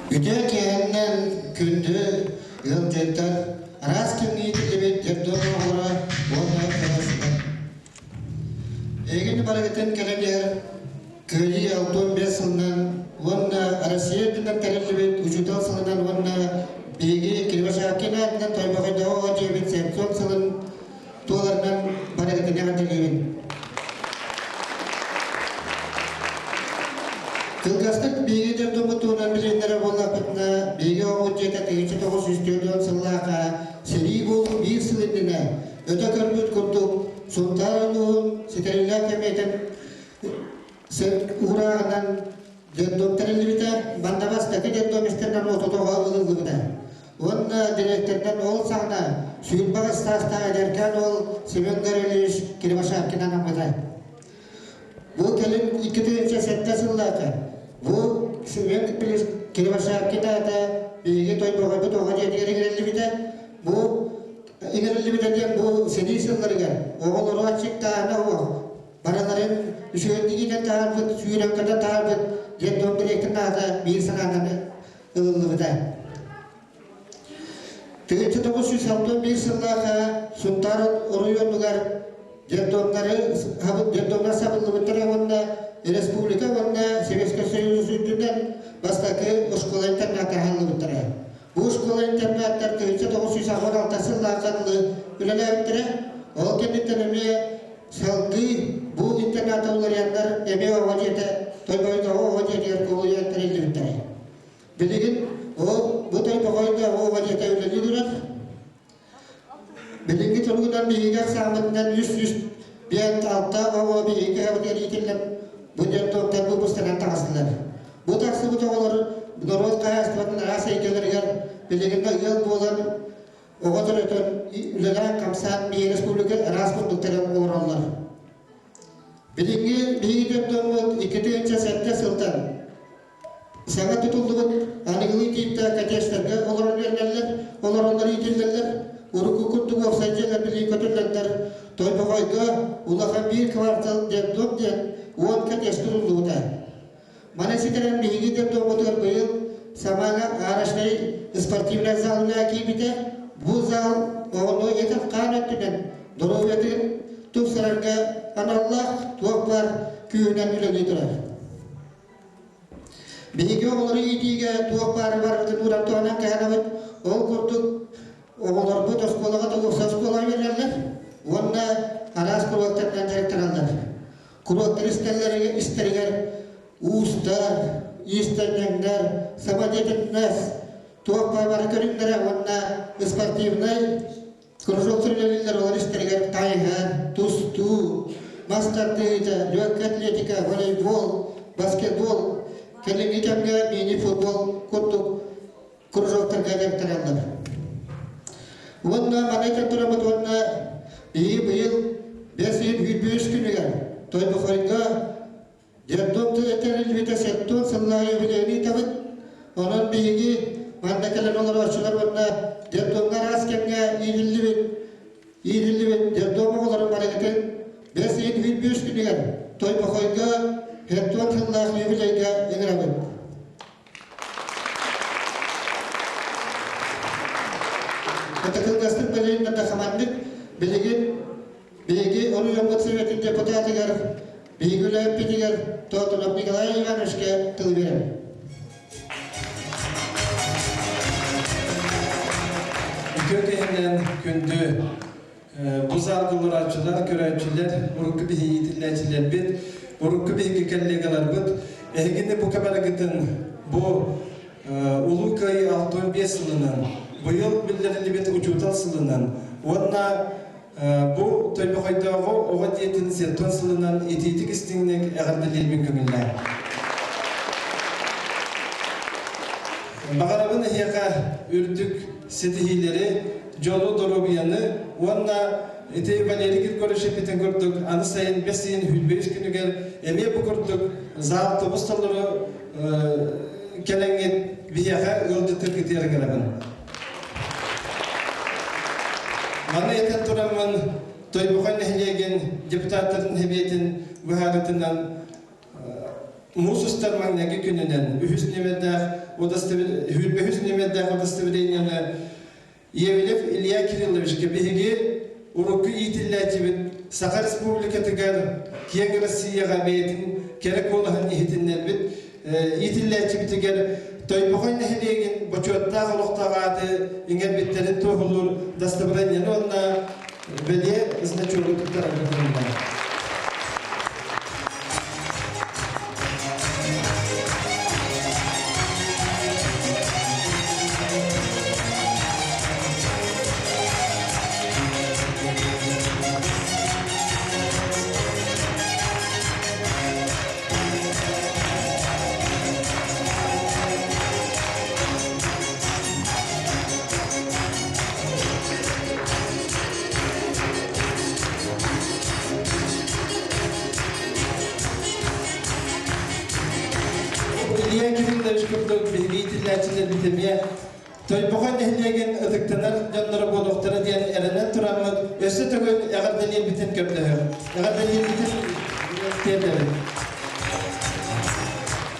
Үтүө киэһэннэн күндү ыалдьыттар, араас кэмҥэ иитиллибит дьордуон оҕолоро уонна кылаастар. Эһигини барыгытын кэлэн иһэр Кыайыы 65 сылынан уонна Россия үрдүнэн тэриллибит учуутал сылынан уонна биһиги Кривошапкин аатынан Тойбохойдооҕу оҕо дьиэбит Сенцов сылын туоларынан барыгытын эҕэрдэлиибин. Кылгастык биһиги дьордоммут туһунан билиэннэрэ буоллахпытына, биһиги оҕобут дьиэтэ 1940 сыллаахха сэрии буолуу биир сыл иннинэ өтө көрбүт курдук Сунтаар улууһун ситэриллээх кэмиэтин уурааҕынан детдом тэриллибитэ, манна бастакы детдом истэринэн отутоҕо ылыллыбыта. Уонна дириэктэринэн ол саҕана сүүрбэ саастаах эдэркээн уол Семен Гаврильевич Кривошапкин анаммыта. Бу кэлин 2007 сыллаата бу Семен Кривошапкин аата биһиги Тойбохойбут оҕо дьиэтигэр иҥэриллибитэ. Бу иҥэриллибитэ диэн бу сэрии сылларыгар оҕолору аччыктааһына суох барыларын үчүгэйдик иитэн таһаарбыт, сүүрэн-көтөн таһаарбыт детдом дириэктэрин аата биир санаанан ылыллыбыта. 1961 сыллаахха Сунтаар оройуонугар детдомнары детдомнар сабыллыбыттара уонна республика уонна Советскай Союз үрдүнэн бастакы оскуола-интернат аһыллыбыттара. Бу оскуола-интернаттар 1986 сыллаахха дылы үлэлээбиттэрэ. Ол кэнниттэн эмиэ салгыы бу интерната уларыйаннар эмиэ оҕо дьиэтэ Тойбохойдооҕу оҕо дьиэтигэр кубулуйан тэриллибиттэрэ. Билигин ол бу Тойбохойдооҕу оҕо дьиэтэ үлэлии турар. Билиҥҥи туругунан биһиги ахсааммытынан 305 оҕо биһиги кыһабытыгар иитиллэн бу детдомтан выпустанан таҕыстылар. Бу тахсыбыт оҕолор норуот хаһаайыстыбатын араас эйгэлэригэр билигин да ыал буолан оҕо төрөтөн үлэлээн-хамсаан биһиги республика араас муннуктарын олороллор. Билиҥҥи биһиги детдоммут 2007 сылтан саҥа тутуллубут аныгылыы тииптээх коттеджтарга олорон үөрэнэллэр, олороннор иитиллэллэр. Урукку курдук уопсай дьиэлэр билии көтүллэннэр, Тойбохойго улахан биир квартал детдом диэн 10 коттедж тутуллубута. Маны ситэрэн биһиги детдоммутугар быйыл Самара арочнай спортивнай залына киирбитэ. Бу зал оҕону этин-хаан өттүнэн доруобуйатын тупсарарга аналлаах туох баар күүһүнэн үлэлии турар. Биһиги оҕолору иитиигэ туох баары барытын ууран туһанан кэһэнэбит. Ол курдук оҕолорбут оскуолаҕа да оскуолаҕа үөрэнэллэр уонна араас куруоктарынан дьарыктаналлар. Куруоктар истэригэр уустар, иистэнньэҥнэр, самодеятельность, туох баар бары көрүҥнэрэ уонна спортивнай кружоктар үлэлииллэр, олор истэригэр тайга, тустуу, мас тардыһыыта, легкая атлетика, волейбол, баскетбол, кэлиҥҥи кэмҥэ мини-футбол курдук кружоктарга дьарыктаналлар. Уонна маны этэн тураммыт уонна биһиги быйыл бэс ыйын сүүрбэ күнүгэр Тойбохойго Детдом тэриллибитэ 70 сыллааҕы юбилейын ыытабыт. Онон биһиги манна кэлэн олорооччулар уонна детдомҥа араас кэмҥэ иитиллибит иитиллибит детдом оҕолорун барыгытын бэс ыйын 105 күнүгэр Тойбохойго 70 сыллаах юбилейга ыҥырабыт. Кылгастык бэлиэн хаманнык билигин биһиги оройуоммут Советын депутатыгар биһиги үлэһиппитигэр Тотонов Николай Ивановичка тыл биэрэбин. Үтүө киһинэн күндү бу залга олорооччулар, көрөөччүлэр, урукку биһиги иитиллээччилэрбит, урукку биһиги коллегаларбыт, эһигини бу кабарыгытын бу Улуу Кыайыы 65 сылынан, быйыл биллэриллибит учуутал сылынан уонна бу Тойбохойдооҕу оҕо дьиэтин сеттон сылынан итиитик истиҥник эҕэрдэлиирбин көҥүллээн. Баҕарабын эһиэхэ үрдүк ситиһиилэри, дьолу, доруобуйаны уонна ити Валерий Григорьевич эппитин курдук аны сайын бэс ыйын сүүрбэ күнүгэр эмиэ бу курдук зал тобус толору кэлэҥҥит биһиэхэ ыалдьыттаргытыгар ыҥырабын. Маны этэн тураммын. Тойбохой нэһилиэгин депутаттарын Сэбиэтин быһаарыытынан муус устар маҥнайгы күнүнэн үһүс нүөмэрдээх үһүс нүөмэрдээх удостоверениены Евелев Илья Кирилловичка биһиги урукку иитиллээччибит Саха Республикатыгар киэҥ Россияҕа бэйэтин кэрэ куолаһын иһитиннэрбит иитиллээччибитигэр Тойбохой нэһилиэгин бочуоттаах олохтоох ааты иҥэрбиттэрин туоһулуур дастабырыанньаны уонна бэлиэ значогу туттарарга тылынна. Илья Кириллович курдук биһиги иитиллээччилэрбит эмиэ Тойбохой нэһилиэгин ытыктанар дьонноро буолуохтара диэн эрэнэн тураммыт өссө төгүл эҕэрдэлиирбитин көрдөһөр. Эҕэрдэлиирбитин тиэрдэбит.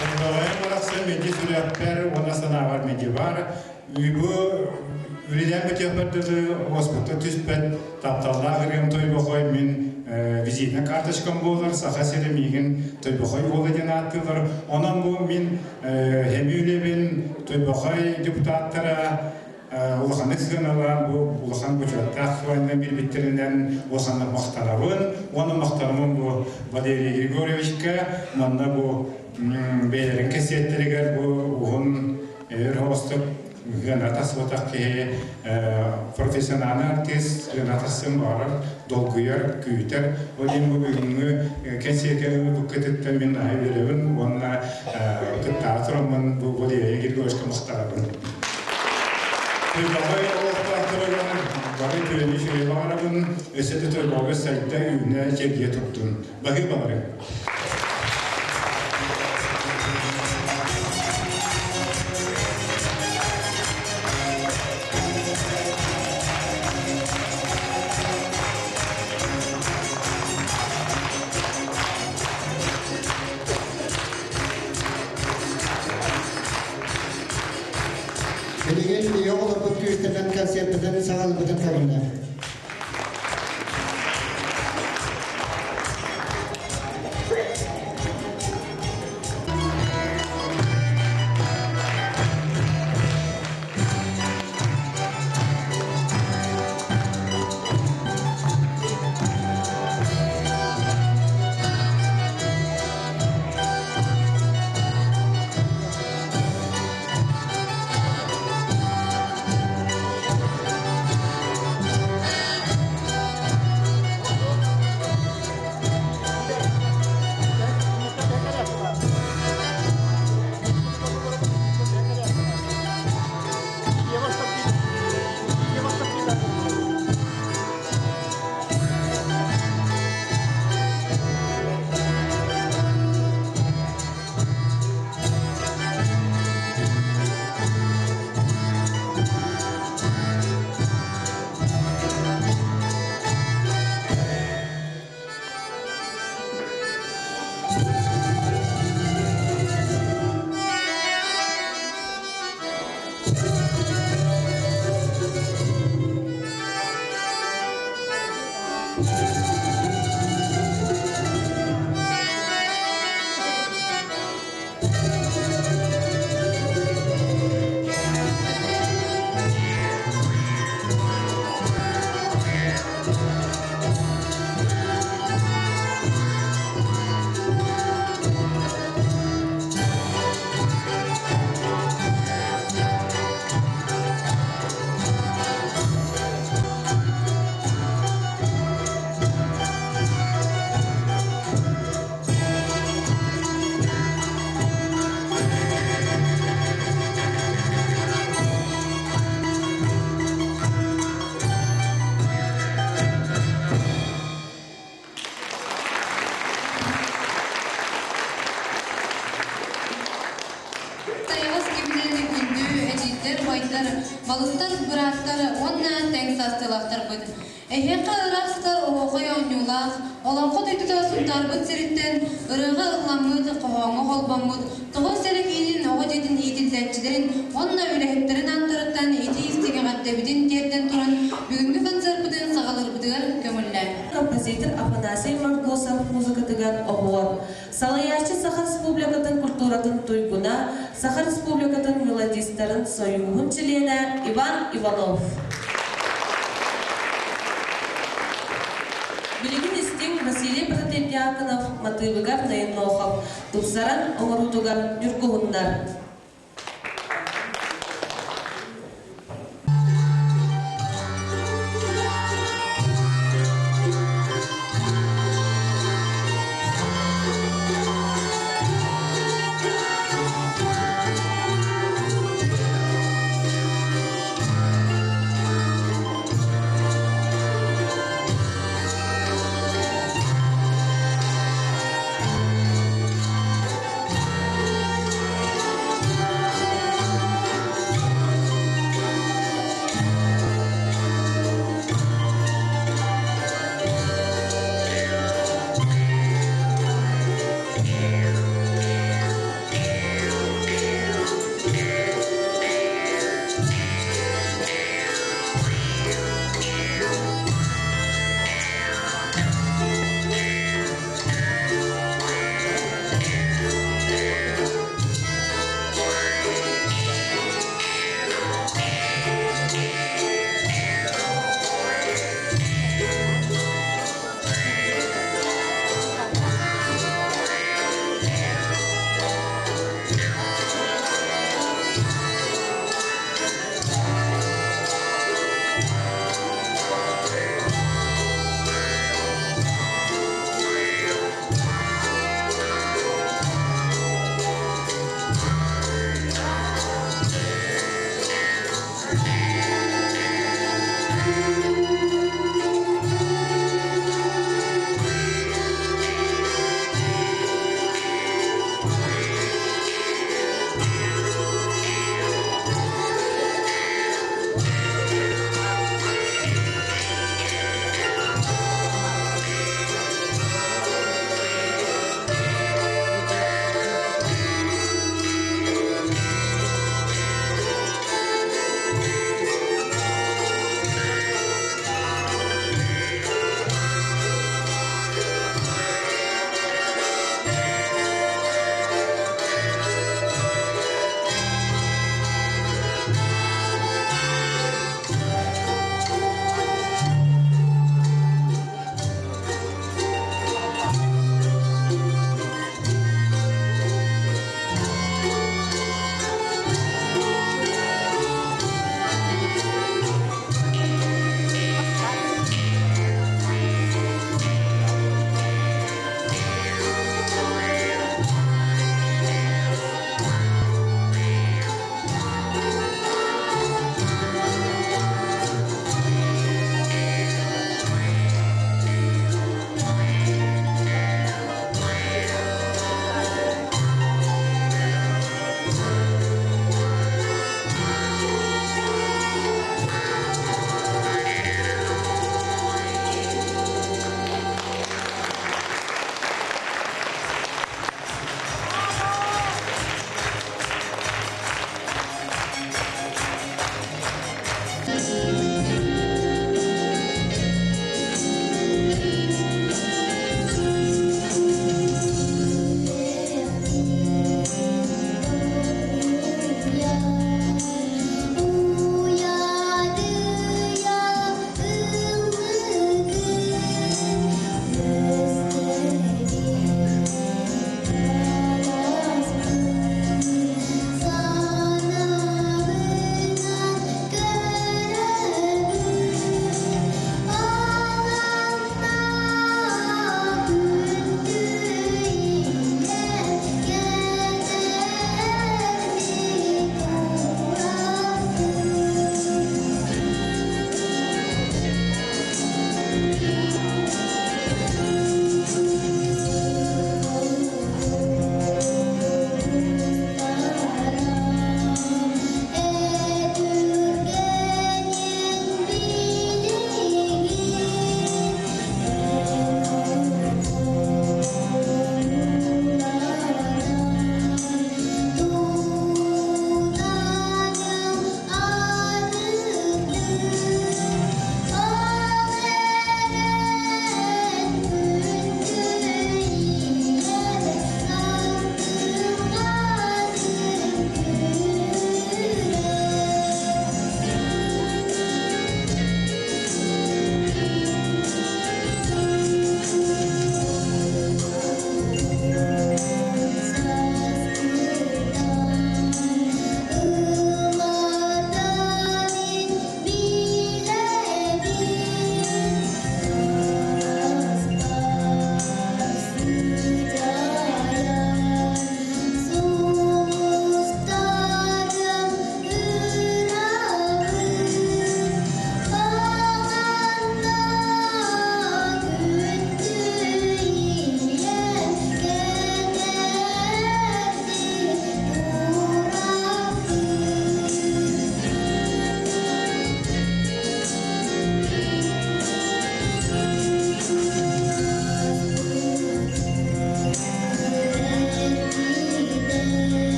Тойбохойум барахсан мэлдьи сүрэхпэр уонна санаабар мэлдьи баар. Бу үлэлээн бүтүөхпэр дылы уоспуттан түспэт тапталлаах ырыам Тойбохой мин визитнай карточкам буолар, Саха сирэ миигин Тойбохой уола диэн ааттыыллар. Онон бу мин эми үлэбин Тойбохой депутаттара улаханнык сыаналаан бу улахан бочуоттаах званияны биэрбиттэринэн улаханнык махтанабын. Уонна махтанабын бу Валерий Григорьевичка манна бу бэйэлэрин кэсиэттэригэр бу уһун өр оҕостук Гената суотах киһи профессиональный артист Гената сын баҕарар, долгуйар, күүтэр. Ол иһин бу бүгүҥҥү кэнсиэргэ ылбыккытыттан мин наһаа үөрэбин уонна кыттаары тураммын бу Валерия Григорьевичка махтанабын. Тойбохой олохтоохторугар бары үтүөнү үчүгэйи баҕарабын, өссө да Тойбохойго сайда, үүнэ, чэлгийэ турдун. Баһыы баҕарыҥ. Билигин ийэ оҕолорбут күүстэринэн концертытын саҕалыыбытын көрүллэр. Сайаҕас кэмнэрин күндү эдьиийдэр, убайдар, балыстар, бырааттар уонна тэҥ саастыылаахтарбыт. Эһиэхэ ыраах сытар да Сунтаарбыт сириттэн ырыаҕа ылламмыт, хоһооҥҥо холбоммут Тоҕус эрэ киинин оҕо дьиэтин иитиллээччилэрин уонна үлэһиттэрин ааттарыттан итии-истиҥ эҕэрдэбитин тиэрдэн туран, бүгүҥҥү концерпытын саҕалыырбытыгар көҥүллээҥ. Композитор Афанасий Моргосов музыкатыгар оһуор. Салайааччы Саха Республикатын культуратын туйгуна, Саха Республикатын мелодистарын сойууһун чилиэнэ Иван Иванов. Билигин истиҥ Василий Протодьяконов матыыбыгар Найыннохов тупсаран оҥоруутугар ньургуһуннар.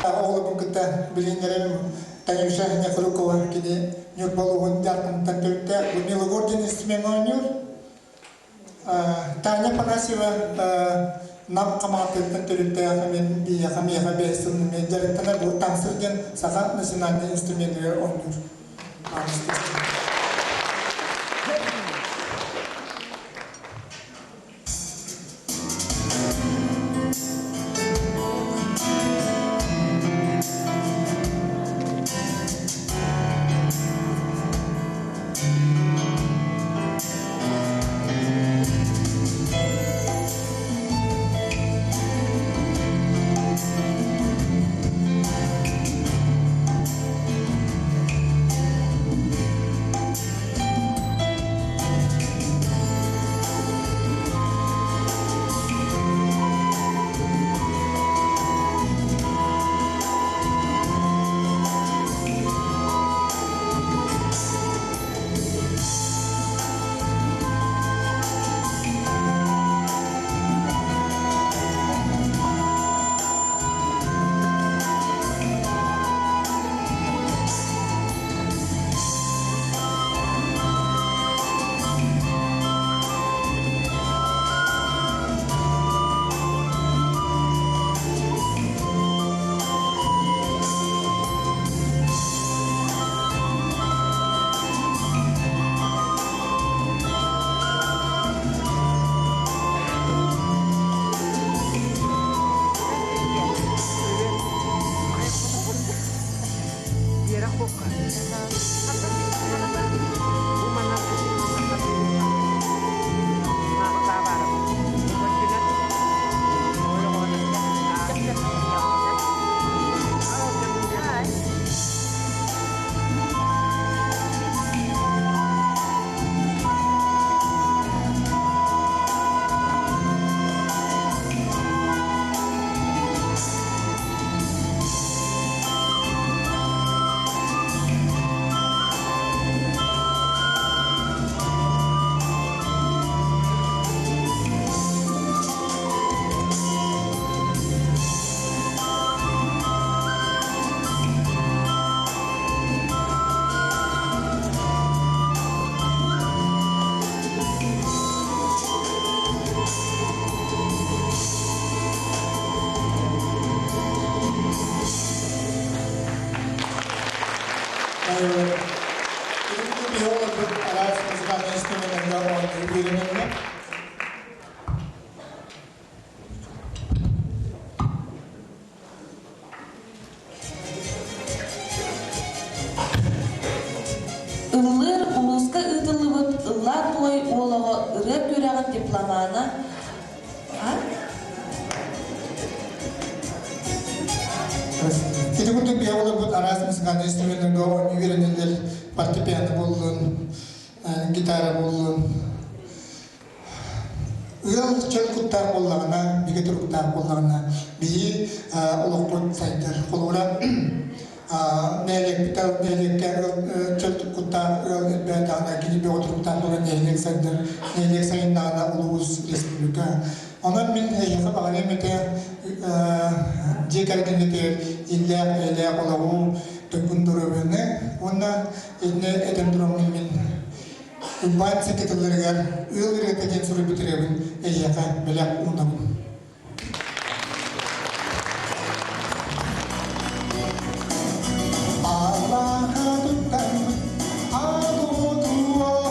Оҕолорбун кытта билиһиннэрэрим Танюша Нехрукова кини Ньурба улууһун Дьаархантан төрүттээх Людмила Гордин инструмеҥҥа оонньуур. Таня Афанасьева Нам Хамаҕатыттан төрүттээх мин биһиэхэ миэхэ бэһис сылын эмиэ дьарыктанар бу таҥсыр диэн саха национальнай инструменыгар оонньуур. Биһиги араас музыкальнай инструменнарга оонньуу үөрэнэллэр. Ыллыыр улууска ыытыллыбыт Ыллаа туой уол оҕо ырыа күрэҕин дипломана Ити курдук биһиги олорбут араас музыкальнай инструменнарга оонньуу үөрэнэллэр, фортепиано буоллун, гитара буоллун. Ыал чөл куттаах буоллаҕына, бигэ туруктаах буоллаҕына, биһи олохпут сайдар. Холобура, нэһилиэкпит нэһилиэккэ чөл куттаах ыал элбээтэҕинэ, кини бөҕө туруктаах буолан нэһилиэк сайдар, нэһилиэк сайыннаҕына улуус, республика. Онон мин эһиэхэ баҕарыам этэ дьиэ кэргэҥҥитигэр иллээх, эйэлээх олоҕу, туйгун доруобуйаны уонна итини этэн тураммын мин Уйбаан сититиллэригэр ыал ырыата диэн суруйбут ырыабын эйиэхэ бэлэх уунабын. Аллаха туттарбыт, аату туоттаммыт.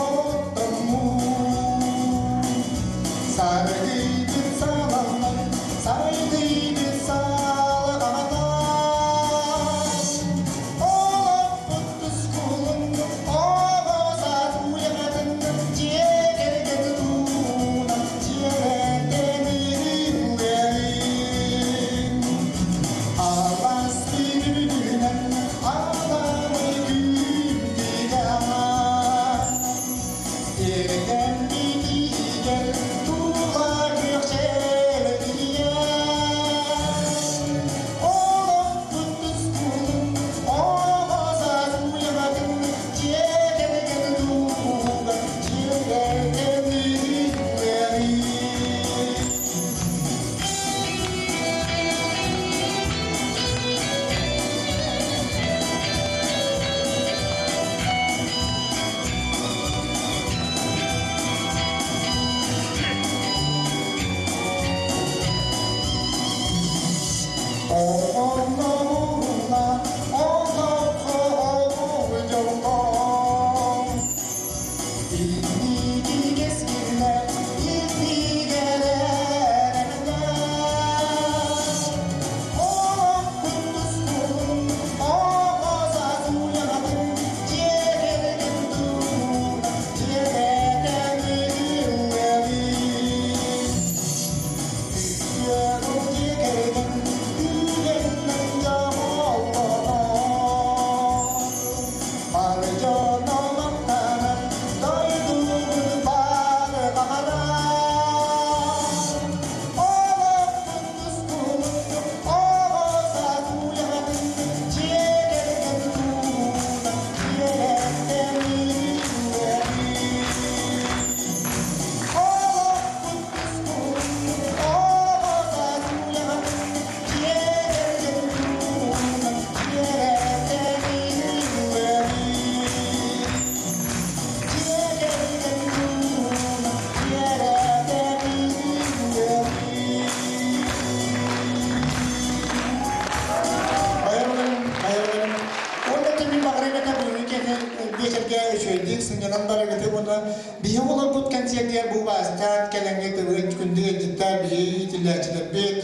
сынньанан барыгыты уонна биһи оҕолорбут кэнсиэрдигэр бу убаастаан кэлэҥҥэ тыбыт күндү ыалдьыттар, биһи иитиллээччилэрбит,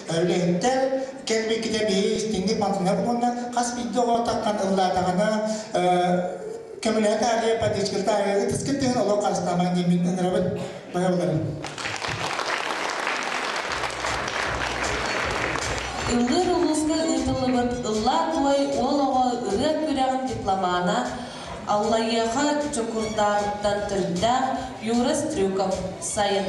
үлэһиттэр кэлбиккитэ биһи истиҥник мантынабыт уонна хас биирдии оҕо таххан ыллаатаҕына көмөлөһө таарыйа поддержка таарыйа ытыскыт тыһын олох харыстаамаҥ диэн мин ыҥырабын байалларын. Ыллыыр улууска ыытыллыбыт Ыллаа туой уол оҕо ырыа күрэҕин дипломана Аллайыаха Чокурдааҕыттан төрүттээх Юра Стрюков сайын.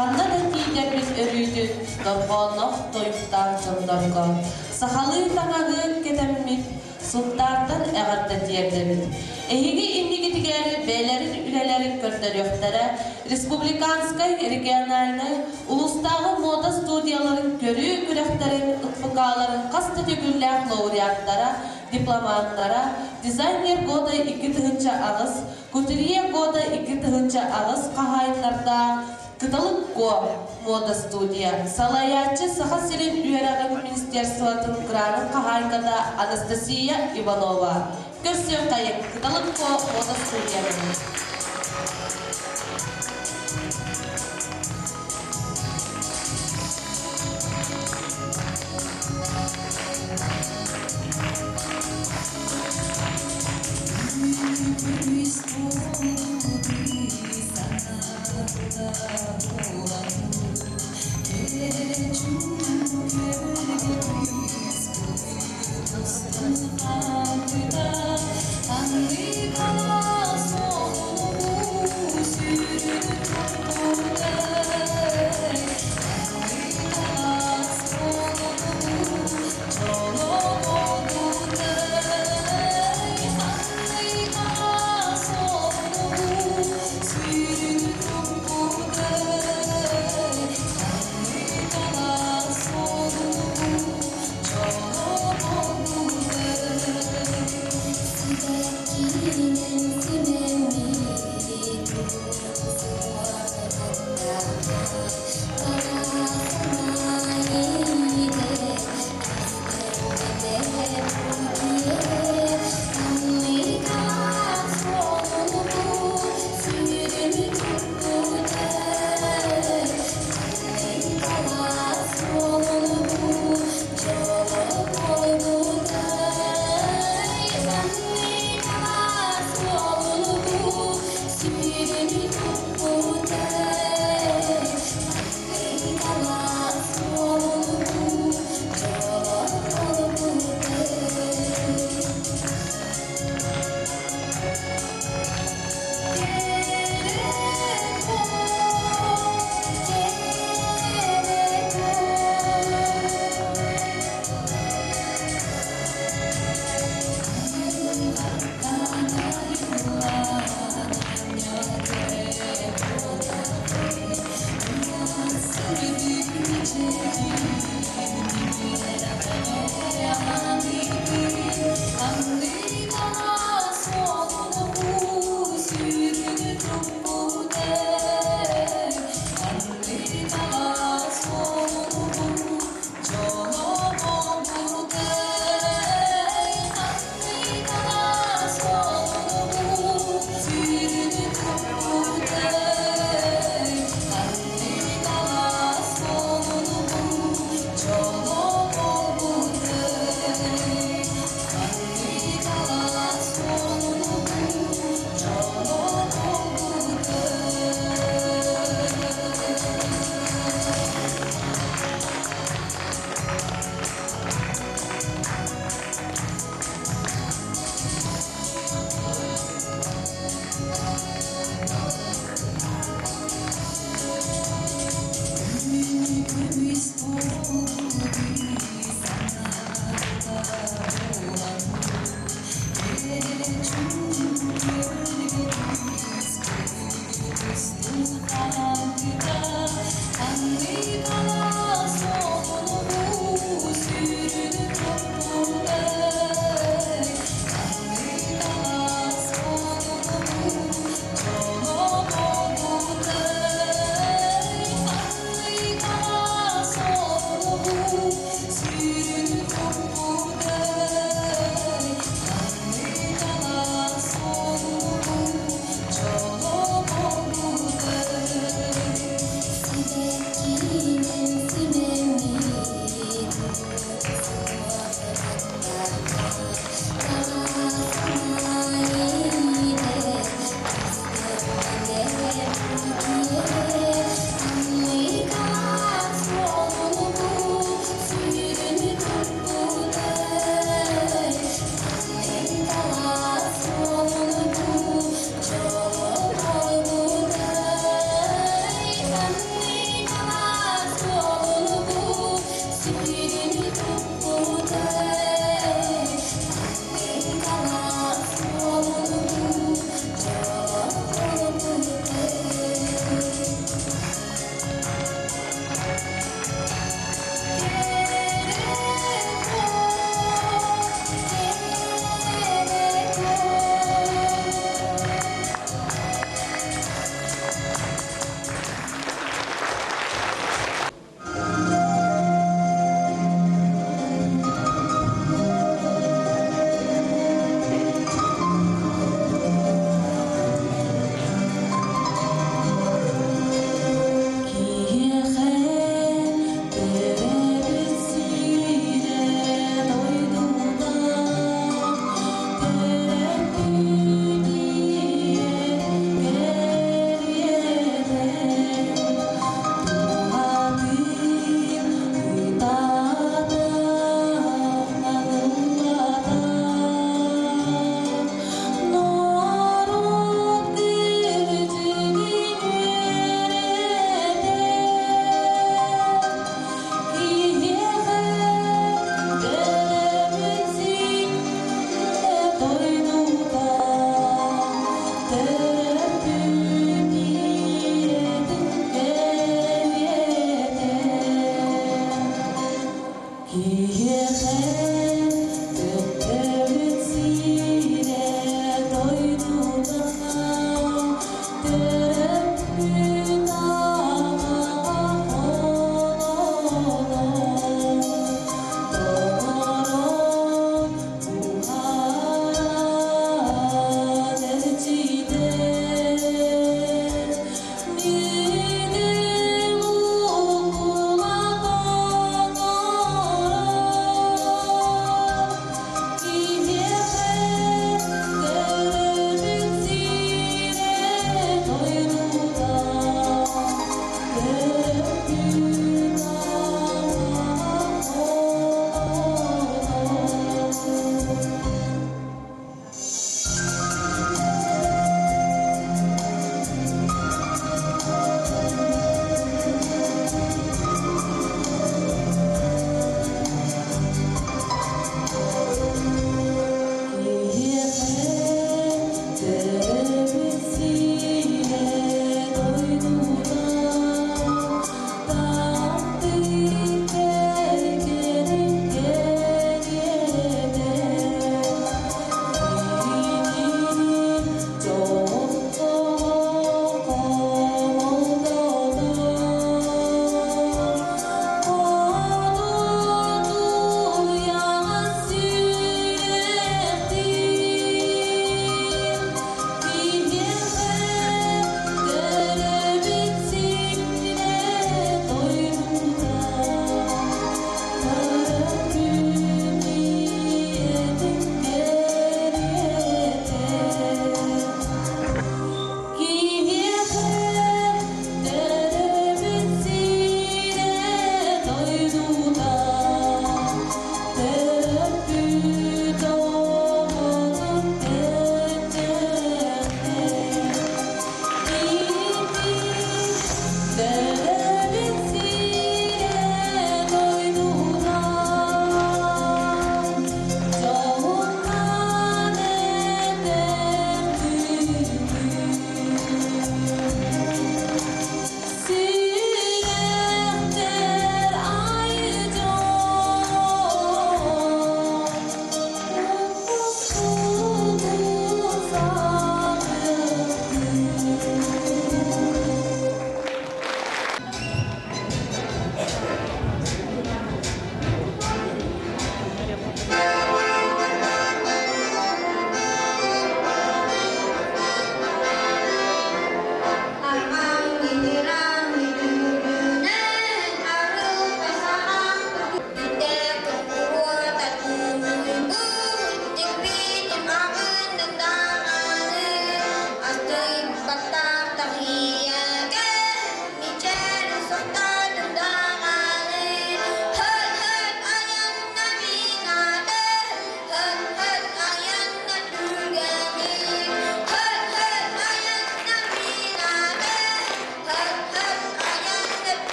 Ханна да тиийдэрбит өрүүтүн дорҕоонноох тойуктаах дьоннорго сахалыы таҥаһы кэтэммит Сунтаартан эҕэрдэ тиэрдэбит. Эһиги иннигитигэр бэйэлэрин үлэлэрин көрдөрүөхтэрэ республиканскай, региональнай, улуустааҕы муода студияларын көрүү күрэхтэрин ытпыкааларын хас да төгүллээх лауреаттара, дипломаттара, дизайнер года 2008, кутюрье года 2008 хаһаайыннардаах Кыталык Ко муода студия салайааччы Саха сирин үөрэҕин министерствотын гранын хаһаайката Анастасия Иванова. Көрсүөххэйиҥ Кыталык Ко муода студиятын.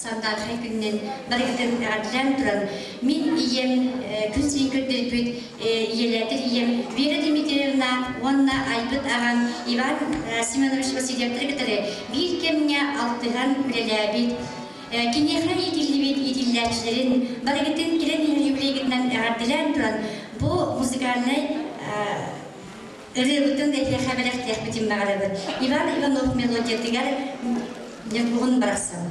Сандаархай күнүнэн барыгытын эҕэрдэлээн туран, мин ийэм күн сирин көрдөрбүт ийэлээтэр ийэм Вера Дмитриевна уонна айбыт аҕам Иван Семенович Васильевтары кытары биир кэмҥэ алтыһан үлэлээбит, киниэхэ иитиллибит иитиллээччилэрин барыгытын кэлэн иһэр юбилейгытынан эҕэрдэлээн туран, бу музыкальнай ырыабытын эһиэхэ бэлэхтиэхпитин баҕарабыт. Иван Иванов мелодиятыгар Ньургуһун барахсан.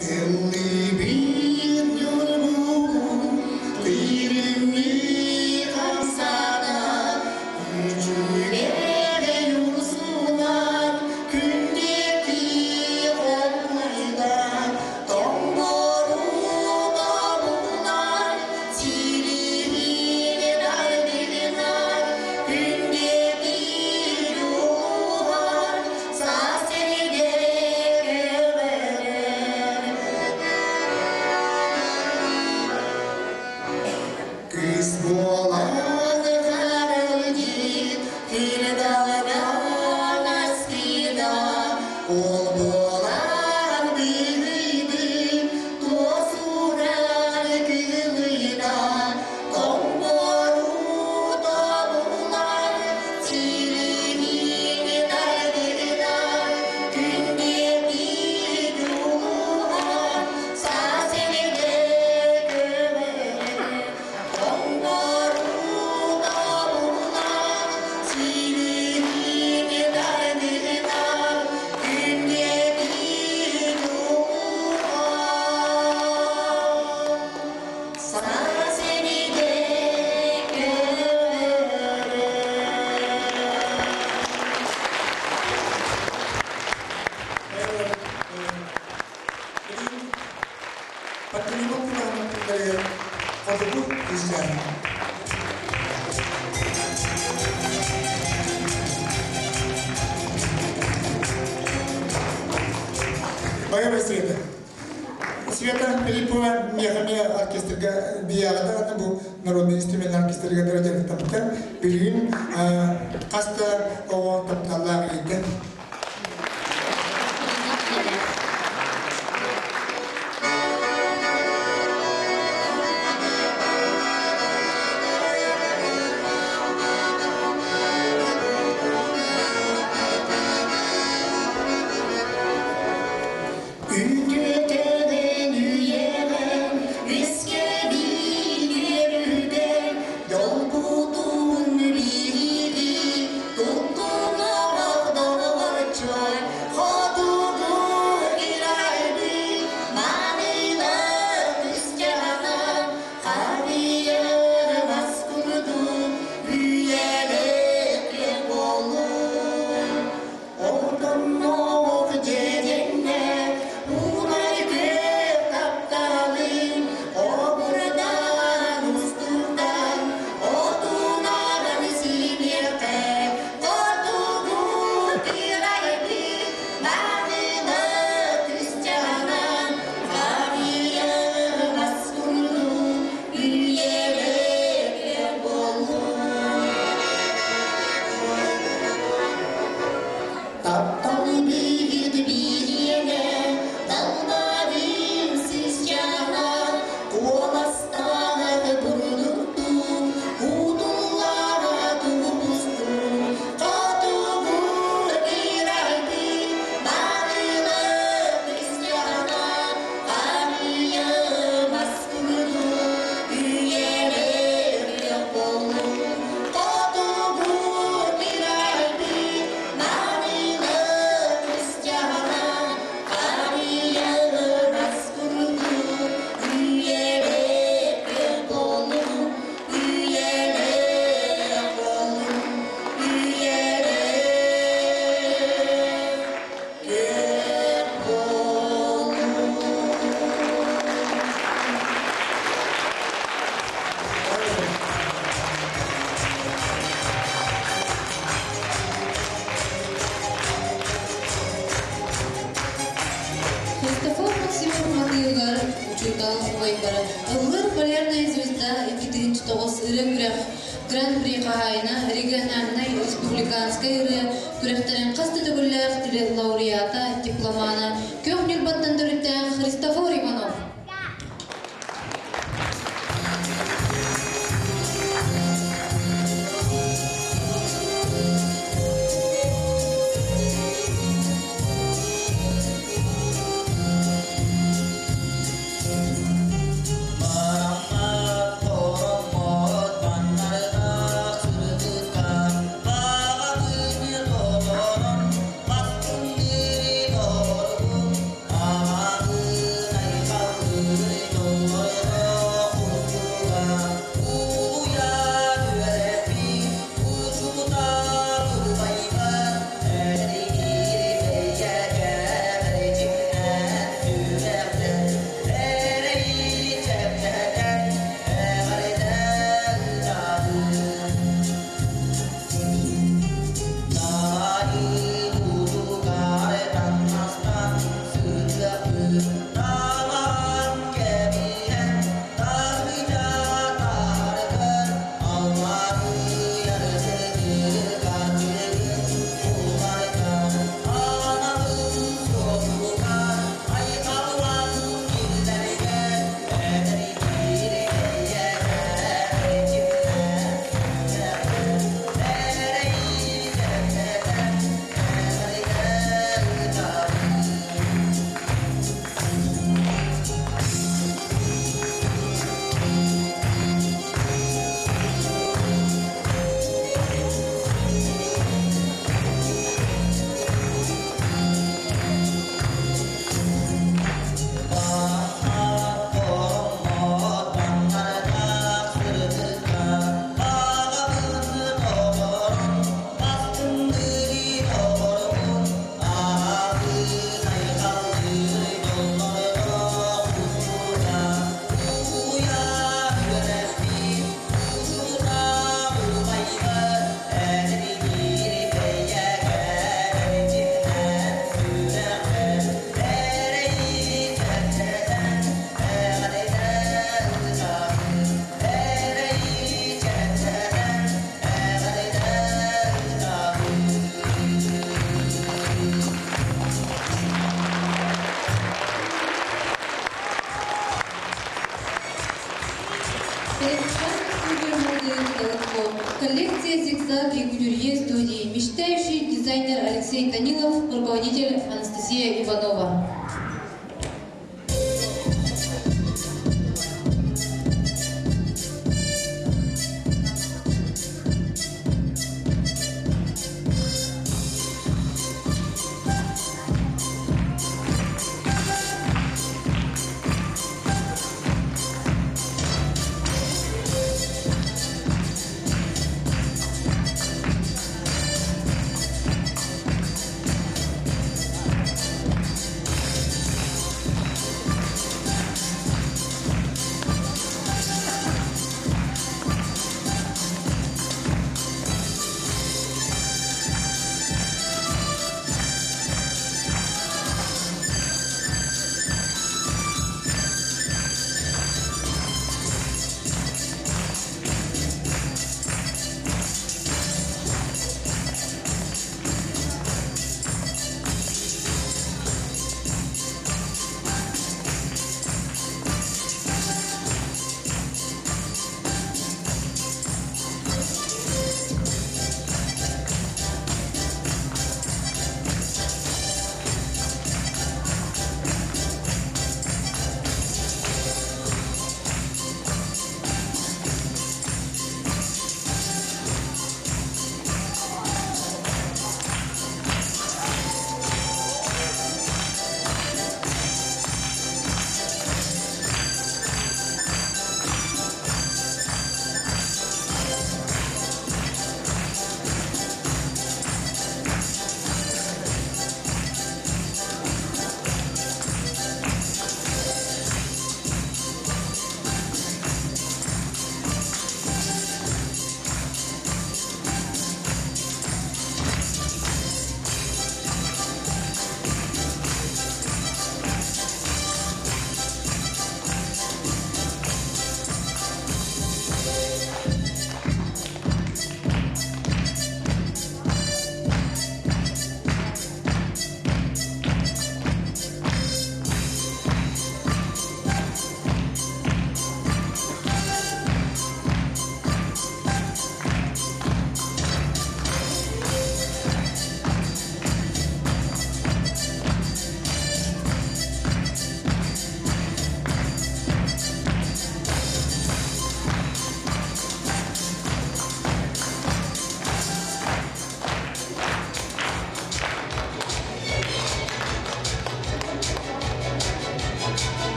Тыллыбыт ньургуһун тиримнии хамсана, үчүгэй урсунан күндети холлайдан, тоҥмору тобулар, силиһин ардыгынан күндети дьулуһар, саас эргэ көҕөрөр. Кыыс буолан харалдьыт, кирдалынан астына, ол буолан быһыйдын, туосурар кылына, тоҥмору тобулар, силиһин ардыгынан, күндети дьулуһар, саас эргэ көҕөрөр. Тоҥмору тобулар, силиһин ардыгынан, күндети дьулуһар, саас эргэ көҕөрөр. Пантелеймон Куланов күннэригэр хотугу кыысчаан. Баябай Света. Света Филиппова миэхэ оркестрга бияҕа бу народный инструмент оркестрга дьарыктаммыта. Билигин хаста оҕо тапталлаах ийэтэ. Үтүөтэнэн үйэҕэр үскэбиир үгэр долгутун биһиги туттунарах доҕорчой хотугу кирайбыт маанылаах үсчаана харыйар курдук үйэлээх буоллун. Отонноох дьэдьэннээх уунай күөх тапталын обурдан устурдан отунан симиэххэ хотугу кырайбыт маанылаах кырысчаанан харыйар курдук үйэлээх буоллун. Таптал биир бириэмэ далбарын сысчаана куоластаах бурдуктуу кутуллара тубустун хотугу кырайбыт маанылаах кырысчаана харыйа курдук үйэлээх буоллун. Хотугу кырайбыт маанылаах кырысчаана харыйа курдук үйэлээх буоллун, үйэлээх буоллун, үйэлээх буоллун. Христофор Максимов матыыгар учуутал убайдара ыллыр «Полярная звезда» 2009 ырыа күрэх Гран-при хаһаайына, региональнай, республиканскай ырыа күрэхтэрин хас да төгүллээх лауреата, дипломана Көх Ньурбаттан төрүттээх Христофор Иванов. Мараммат, хороммот, маннардаах сырдыкка, баҕабыны толорон, баттын дири толорбун, Подарки кутюрье студии «Мечтающий дизайнер» Алексей Данилов, руководитель Анастасия Иванова.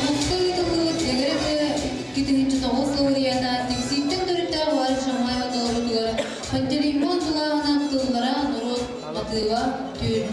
Улууска ыытыллыбыт Дэгэрэ 2009 лауреата Тиксииттэн төрүттээх Варя Шамаева толоруутугар Пантелеймон тулааһынан тыллара норуот матыыба түүн.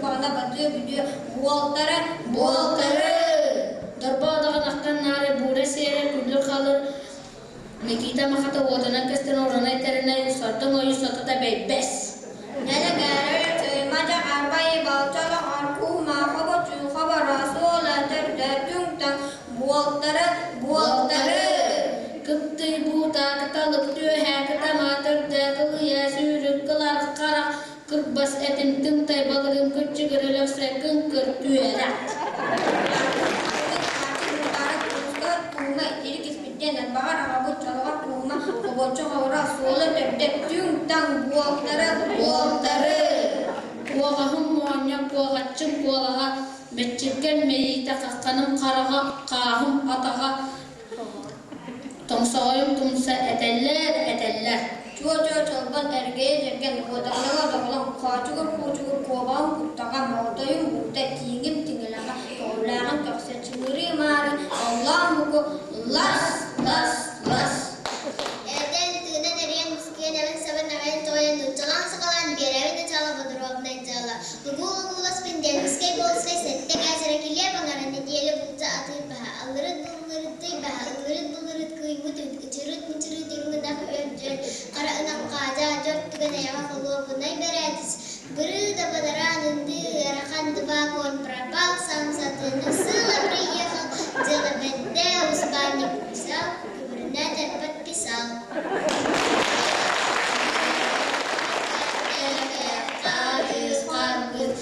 баҕана батыа бүтүө буолтара буолтары Дорбоо даҕан наары буура сиэрэ күллүр халыр Никита Махата уотунан көстөн уранай тэринэй сордоҥ ойу сотото бэйбэс. Нэлэгээрэ чыймадьа арбай балчалах аркуу маахаба чуухаба расуола төрдө түҥ-таҥ буолтара буолтары Кыптый буута кыталык түөһэ кытама төрдө кылыйа сүүрүк кылар харах кырбас этим тымтай балыгын кыччыгыр өлөксө кыҥкыр түөрэх. Туума итирик испиттэн арбаҕар аҕабыт чалаҕар туума хобоччу хабыра суола төрдө түҥ-таҥ буолтара буолтары Куоҕаһым моонньо куоҕаччым куолаһа мэччиргэн мэйиитэ хахханым хараҕа хааһым атаҕа тоҥсоҕойум тумса этэллэр этэллэр Чуо-чуо чолбон эргэйэ дьэргэн куоталлаҕа доҕолоҥ хоочугур куучугур куобаҕым куттаҕа моҕотойум буута тииҥим тиҥилэҕэ көҕүлээҕим көхсө чыҥырыы маары оллоон буку лас лас лас Эрдэн тыынан эрийэн мускуйан эбэн-сабан эҕэйэн тоҕойон нууччалаан саҕалаан биэрэбин начало бодоруобунай дьыала Лугуу-лугууласпын Дэнскэй Болскай сэттэ кээсэрэ килиэп аҥара нэдиэлэ булча атыыр баһа аллырыт быллырыттый баһа ыллырыт былырыт кыймыт үүт ычырыт мычырыт үрүҥ ынах үөл-дьүөл хара ынах хаадьаа дьор түгэн айаҕа холуобунай бэрээтис бырыы да бадараан ындыы ыарахан дыбаа конь пропал сам сатыыны сыла приехал дело бэрдэ успанник писал күбүрүнээтэр подписал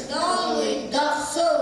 Долуйдахсыл!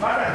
Мара,